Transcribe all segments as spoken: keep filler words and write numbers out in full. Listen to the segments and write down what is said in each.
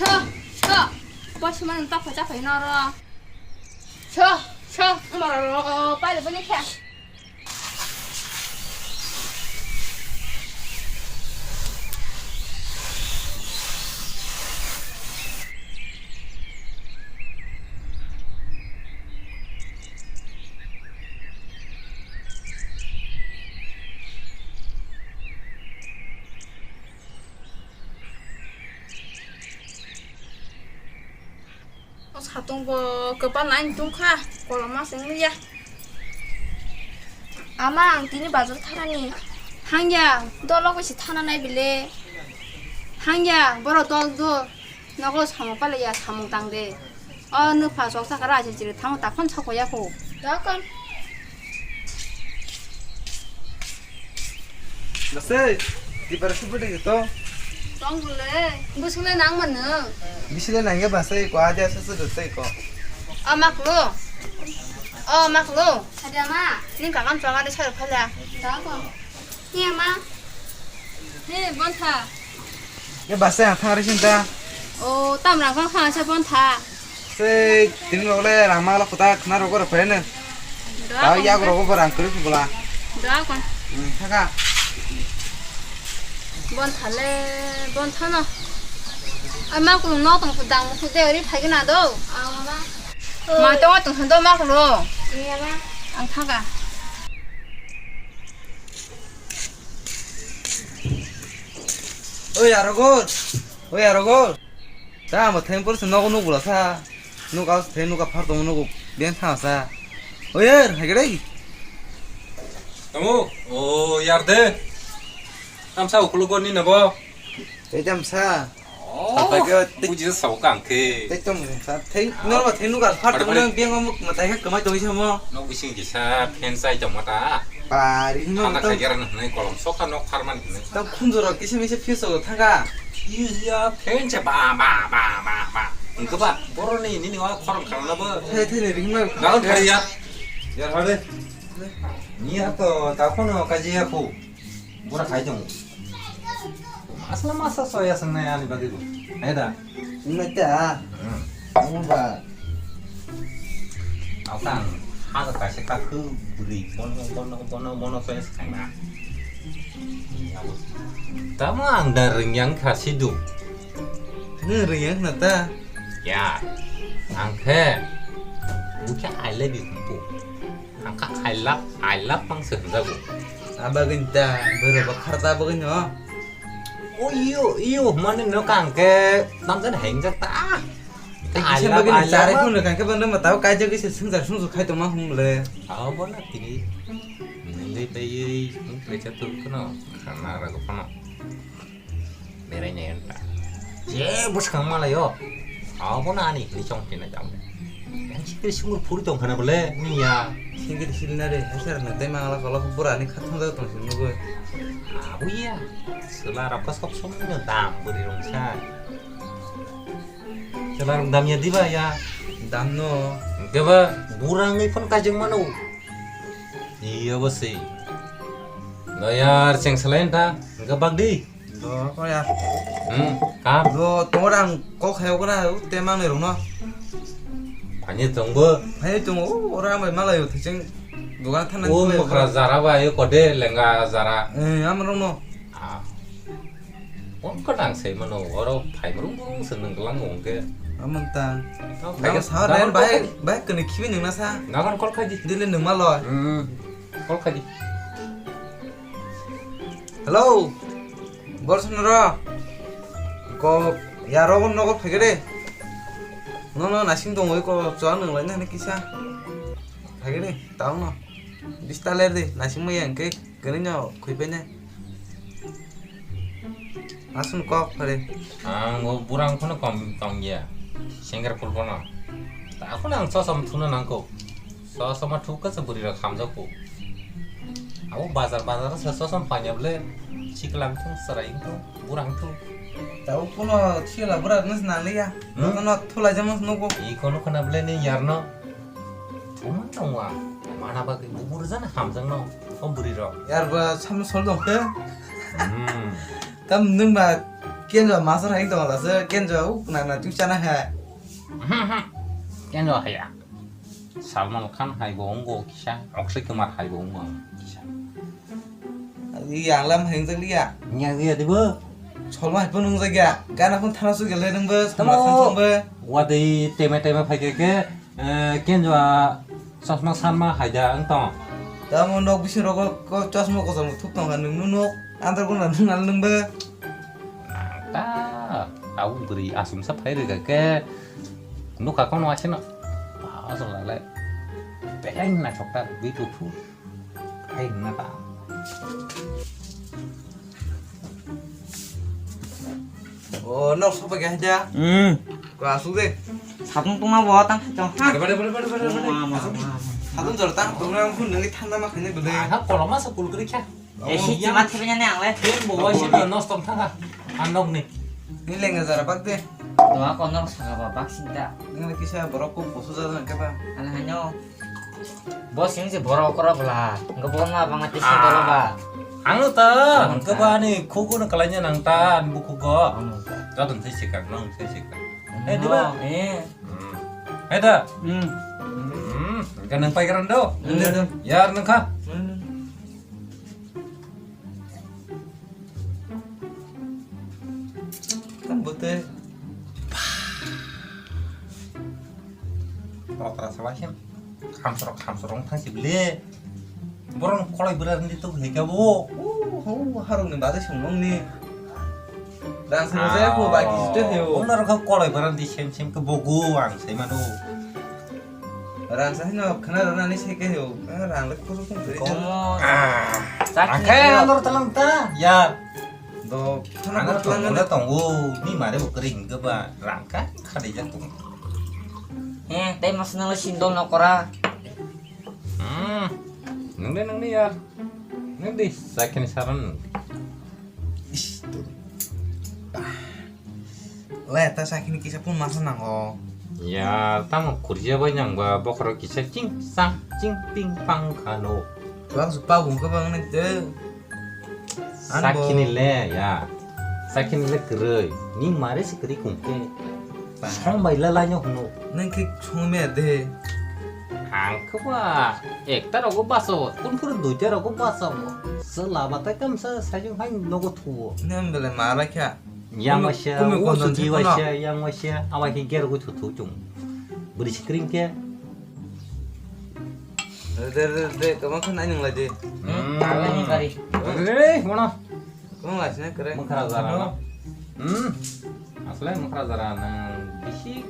Tho, tho. Bosi mano tokphai chaphai noro. Tho, tho, moro ro, paile bini khe. O satung bo kwpal nai tungkha, koloma se wngya. Ama, ang tini bazar thanani. Hangya, dolo kisi thana nai bile. Hangya, boro dol do. Nogo samung palaya, samung tang de. O nukha choksa kara achi chiri thango, takhon sako ya ko. Dakon. Nasai, di para subu de to. Tong bole, busung le nang mano. Bisi le nang ya basai ko, aja sa sa de ko. O maklo. O maklo. Ada ma. Ning kakam chonga de sa phala. Dakon. Ni ama. He, bontha. Ye basa ang thang risin ta. O, tam rang kong kha sa bontha. Se, tini rok le rang ma lo kota khna rok rok phai ne. Ta ya rok bo rang kri bula. Da kon. Hmm, thaka. Bontha le, bontha no. Ama ku no tong dang ku de ri phai na do. Ma to tong do ma ku lo. Ni ama. Ang thaka. Oi, Arogor. Oi, Arogor. Ta amo thengpor se nogo nukbula sa. Nuk aus the nuka phar tong nugo ben tha sa. Oi, er, hagre. Tamo, o, yar de. Tamsa ukulugo ni nabo. Tei tamsa. Oh, buji sa ka ang khe. Tei tong sa. Tei norma tei nuka phar tong nang biang mo matai khe kamai tong samo. Nok bising kisa fan sai tong mata. Pari no. Ana khajar no nai kolom soka nok pharman hinai. Ta khunjoro kisa misa fiso thanga. Iya, fan cha ba, ba, ba, ba, ba. Engke ba, boroni nini wa khorang khalana ba. Thai thai ni ringma. Gaun thai ya. Ya hade. Ni ato ta kono kaji ya ko. Bura khai tong. Asla masa soya sangnai ani bagwi bo. Hai da. Nai ta. Hmm. Ang ba. Akang, ha ka kaisa ka khu buri bono, bono, bono, bono soya sangnai. Tamo ang da ringyang kha sidu. Nang ringyang na ta. Ya. Ang khe. Bukhe I love you. Ang kha I love, I love mang se hwnjago. Abagwin ta, bwrwi bo kharta bagwino. O iyo, iyo, mani no kang ke, tamjani haingjak ta. Tei I kisa love, bagwino I love chari ma. Phone kang ke bangde ma tao kaijagwi se swngchar swngchar khai tongma hwnle. Abo na tini. Nini tei ei, nung precha tu kono, khana ra kono. Berai nai anta. Je bwskang malai o. Abo na ani hini chong tina jam. Yang sikri sungur phuri tong khana bole niya. Sikri silna re, hasar na tei mangala kola bura ni khathang da tong sin nugo. Abo iya. Sela rap ka sok som no dam buri rong sa. Sela rong dam ya diba ya. Dam no. Keba bura ngai phone kajeng mano. Iya basi. No yar cheng selain ta. Enggak bak di. Do ko ya. Hmm, kam. Do tongo ang kok hayo kona te mang ni rungno. Phani tongbo. Phani tongo, ora bai malayo thacheng dogan thana. O mokra jara ba ayo kode lenga jara. Eh, am rungno. Ah. Pon ko nang sei mano oro phai mrung mrung se nang lang ongke. Amon ta. Tao Naga phai sa dan ren bai, bai kene khibi nang na sa. Nagan kol khaji. Dile nang malo. Hmm. Kol khaji. Hello. Bor sunro. Ko ya rogon nogo phege de. No no nasing dong oi ko chwa nang lai na kisa. Phege de tao no. Bista ler de nasing mo yang ke kene no khui pe ne. Asun kok phare. Ang o burang kono kom tong ya. Sengger pul kono. Ta kono ang sosom thuna nangko. Sosom a thuk kasa buri rok hamjako. Abo bazar bazar se sosom panya bole. Siklang thung serai thung burang thung. Ta o kono thila bura nus nang liya. Hmm? Kono thula jamus nugo. I kono khana bole ni yarno. Tuma tongwa. Mana bagwi bubur jana hamjang no. O buri rok. Yar ba sam sol dong khe. Hmm. Tam nung ba Kenjo masar hai tong la se, kenjo uk na na tu chana hai. Kenjo haya. Salman Khan hai bo ungo kisa, Akshay Kumar hai bo ungo kisa. Yang lam hai jang liya. Yang liya dibo. Salman hai pun ungjak ya. Gana pun thana su gele nang bo. Tamo. Salman Khan pun bo. Wadai teme teme phai ke ke. Eh, kenjo a chosma sanma haida wng tong. Tamo nok bising rogo ko chosma kosom thuk tong kha nwng nuk andar guna nung nal nung ba. Ta, au bwrwi asumsa phai rwga ke nukha kono asino. Ba, aswk lalai. Beleng na chokta bi tu phu. Hai na ta. O, nok sopa khe haja. Hmm. Ko asuk de. Satung tuma bo tang khaito. Bade, bade, bade, bade, bade, bade. Ma, ma, asuk. Ma, ma. Satung jor tang, tong nang phun nang thanda ma khani bade. Aha, koloma sa kul kri kha. Eh, si chima thebe ne ang le. Phun bo wa si no nos tong thang kha. An nok ni. Ni lenga jara bak de. Doa ko nok saka ba bak sinta. Ni kisa borok ko bosu jara nang khe ba. Ana hanyo. Bo sing se borok okra bwla, hwnkhe bo ma bangla tei sing dolo ba. Ang ta, ang hwnkhe ta. Bo ani khugo no kalaina nang ta, ani bukhugo. Ang ta. Joto thai sikang, nang thai sikang. Eh, diba? Eh. Hmm. Eh, da. Hmm. Hmm. Hwnkhe nang pai karan do. Hmm. Yar nang kha. Hmm. Tang bote. Okra sabai sem. Khamsorok, khamsorok thang sibli. Borok koloi bwrarni tuk hika bo. Oh, oh, harok ni bade song nong ni. Rang song je ko bagi jito heo. Onar kha koloi bwrarni sem sem ke bogo ang sai mano. Rang sa hino khana rana ni se ke heo. Rang le khosok khum teri. Komo. Ah. Sakhi. Angkhe andor talang ta. Ya. Do khana andor talang ta tongo. Ni mare bo kering ke ba rang ka khade jak tongo. Eh, tei masna le sindol no kora. Hmm. Nang de nang de ya. Nang de sakhi ni saran. Ish, tu. Le, ta sakini kisa pun masa nango. Ya, tamo kurja bai nang ba bokhorok kisa ching sang ching ping pang khano. Lang su pa bung ka bang nang te. An bo. Sakini le, ya. Sakini le kwrwi. Ni mare se kwrwi kung ke. Ba. Song bai la la nyo hunu. Nang ke song me de. Ang khe ba ekta rogo baso, kun kun duita rogo baso. Se laba tai kam sa sajung hai nogo thuo. Nang bele mara kya. Yang wasia, kumi o kono sugi wasia, yang wasia, awai khe ger go thu thu chung. Bri screen khe. De, de, de, de, kama khan ai nang lai de. Hmm. Tala ni kari. De, de, de, mono. Kung lai sini kere. Mukra zara no. Hmm. Asle mukra zara nang bisi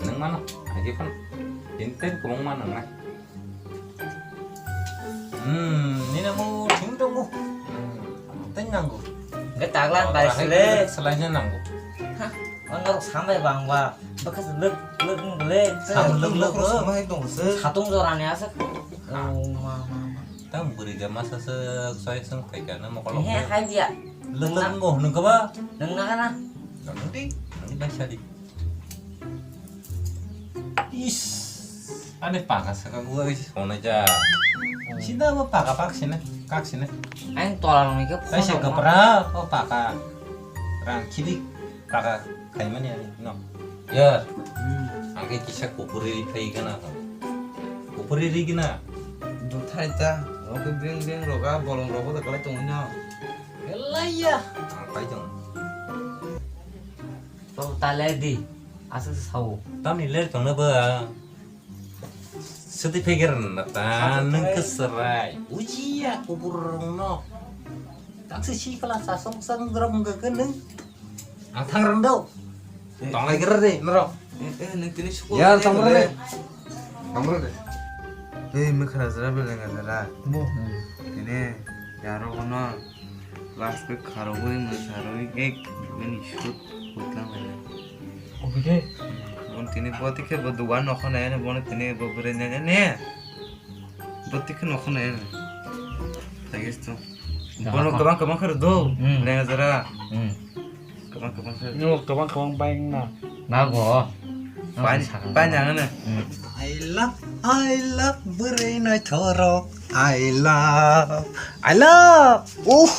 nang mano. Agi phan. Tinten kumung mano nang. Hmm, nina mo thing dong mo. Hmm, teng nanggo. Ge taglan bai sile. Selai na nanggo. Ha, onor sampai bang ba. Bekas lek lek ngle. Sampai lek lek sampai dong se. Satung jorani asa. Oh, ma, ma, ma. Tang bwrwi de masa se soi seng phai ka na mokol. He, hai dia. Lek lek ngo nang kaba. Nang na kana. Nang di, nang di bai sadi. Is, ani paka saka gua is hona ja. Sida bo paka pak sini, kak sini. Ang tola nang ke. Sai se kapra, oh paka. Rang kibik paka kaimani ani no. Ya. Hmm. Angke kisa kupuri ri phai gana. Kupuri ri gana. Duthai ta, oke bring bring roga bolong rogo da kalai tong no. Elaya. Ang pai tong. Tong ta le di, aswk sao. Tamni le tongna ba. Sadi pheger na ta, nwng kwsrai. Ujiya, kubur no. Taksi si kala sa song sang drum ga ke nwng. Ang thang rang do. Eh. Tong lai ger de, nro. Eh, eh, nwng tini school. Ya, tong re. Tong re. Eh, me khara jara bele ga jara. Bo. Tini, yaro kono. Last ke kharwi mwsarwi ek bini shoot utlang lai. Obi de. Bon tini bo tikhe bo dugan nokho nai ne bon tini bo bere ne ne. Bo tikhe nokho nai ne. Tagis to. Bono kabang kabang khar do. Hmm. Lenga jara. Hmm. Kabang kabang khar. Nyo kabang kabang bai na. Nago. Pai, pai nang na. Hmm. I love, I love bwrwi naithorok. I love, I love. Uh.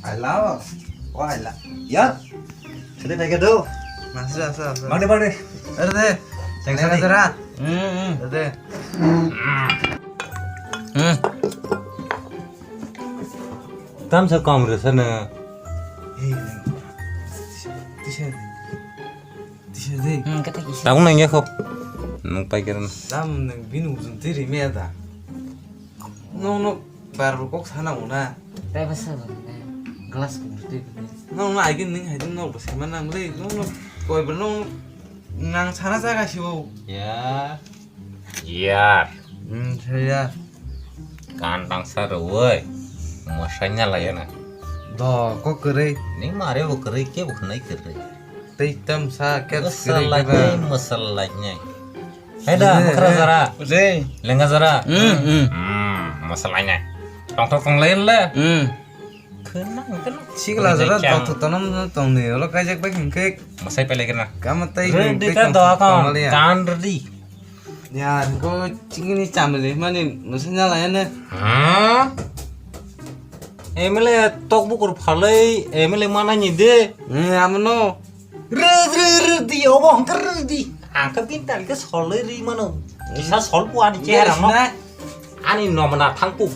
I love. Wah, la. Ya. Sini pakai tu. Masih asa asa. Mana mana? Ada deh. Yang sana. Ada. Hmm. Ada. Hmm. Tam sa kom re sana. Eh, tisha. Tisha de. Hmm, kata kisa. Tabung nang ya kho. Nung pai keren. Tam nang binu jun tiri me da. No no bar kok sana una. Tai basa ba. Glass ko tiri. No no agin ning hai no ba sama nang le. No no koi ba no nang sana jaga sibo. Ya. Yar. Hmm, saya. Kan tangsa rwoi. Masanya layana. Do, kok kwrwi. Ning mare bo kwrwi, ke bo khnai kwrwi. Tei tam sa, ke kwrwi. Masalai, masalai. Hai da, makhra jara. Lenga jara. Hmm, hmm. Hmm, masalai nai. Tong tong tong lai le. Hmm. Khenang, khenang. Sikla jora tok tok tonam tong ni, olo kaijak bai hingke. Masai pelai kena. Kama tai ready ka do akon, kan ready. Ya, ko chingini chamle mani, masai nyala ya ne. Ha? M L A tok bukur phalai, M L A mana ni de. Eh, amno. Re, re, re, di, obo hongkar re, di. Ang ka tin tal ke sol le ri mano. Kisa sol pu ani chehara mo. Ani nomna thangku.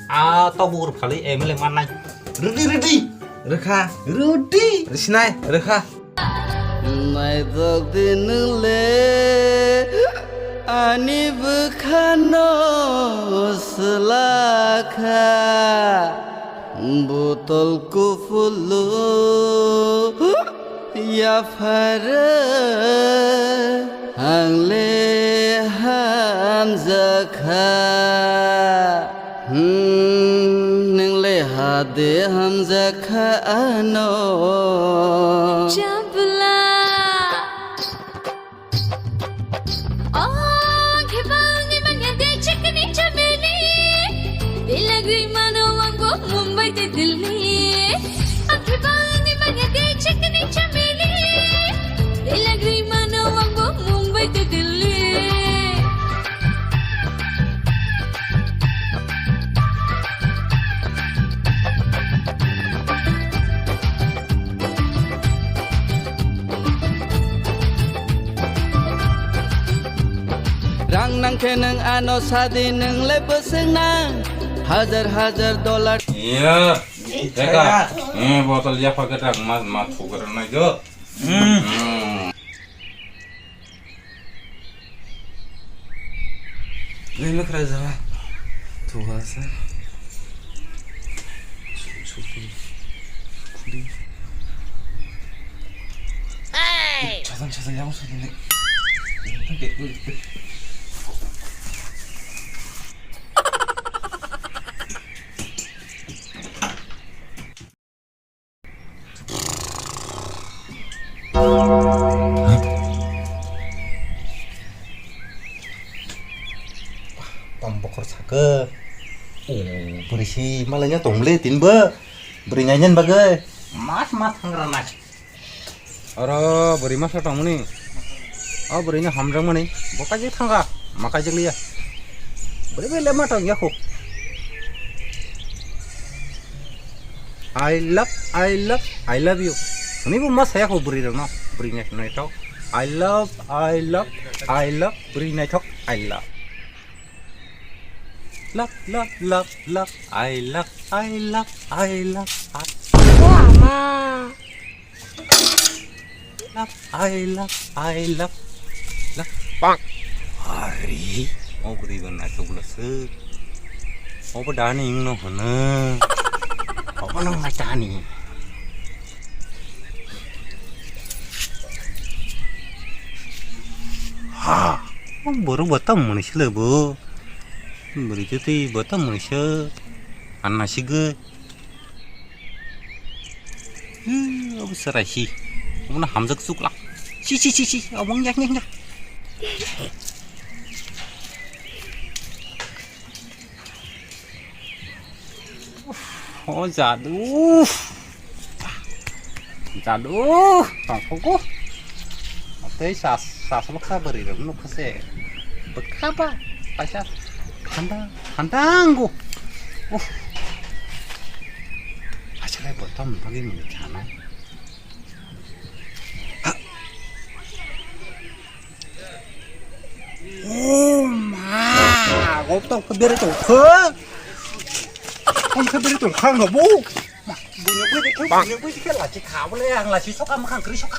A to bukur phali M L A manai. Rudi, rudi. Rwkha. Rudi. Risinai, rwkha. Naidok di nwng le ani bwkhano swlakha. Botol kuphulu yapharo ang le hamjakha. Hmm, nwng le hade hamjakha ano. Chabla. Oh, ang khibang ni manya de chikni chameli. Dilagri mano ang bo Mumbai te Delhi. Ang khibang ni manya de chikni chameli. Dilagri mano ang bo Mumbai te Delhi. Rang nang khe nwng ano sadi nwng le bwswk nang hajar hajar dollar. Iya. Teka. Eh, botol ya pakai tak mas mas sugar na jo. Hmm. Hmm. Nai makra jara. Tuha sa. Supi. Hey! Chasang chasang yang supi ni. Tom bokhor sakhe. O, bwrwi si malaina tongmole tinbo. Bwrwi nainani bagwi. Mas mas thangra nai. Oro bwrwi masa tongmani. O bwrwini hamjakmani. Bo kaijak thangkha. Ma kaijak liya. Bwrwi bai lemma tong yakho. I love, I love, I love you. Hwnwi bo ma saya kho bwrwi rokno. Bwrwi nai, naithok. I love, I love, I love, bwrwi naithok, I love. Love, love, love, love, I love, I love, I love, I. Wama. Love, I love, I love, love. Bang. Hari. Oh, bwrwi bo naithok bwla se. Obo dani wngno hwno. Obo nang mai dani. Ha. Borok bo tamo mwnwi se le bo. Bwrwi twi twi bo tamo mwnwi se. Anna sigwi. Ih, obo chwrai si. Obono hamjak chuklak. Si, si, si, si. Obo wngya, wngya, wngya. Uff, o jadu. Jadu. Tongkhogo. Tei sas, sas lokha bwrwi rok nukha se. Bwkha ba. Kaisa. Handa, handa ango. Uff. Acha. Ai, bo tamo bagwi mwnwi kha no. Ha. Oh ma, go to bere to kho. Ang khe bere to khang no bo. Bunyok bere kho, bunyok bere khe lachi kha bole, ang lachi soka, makhang kri soka.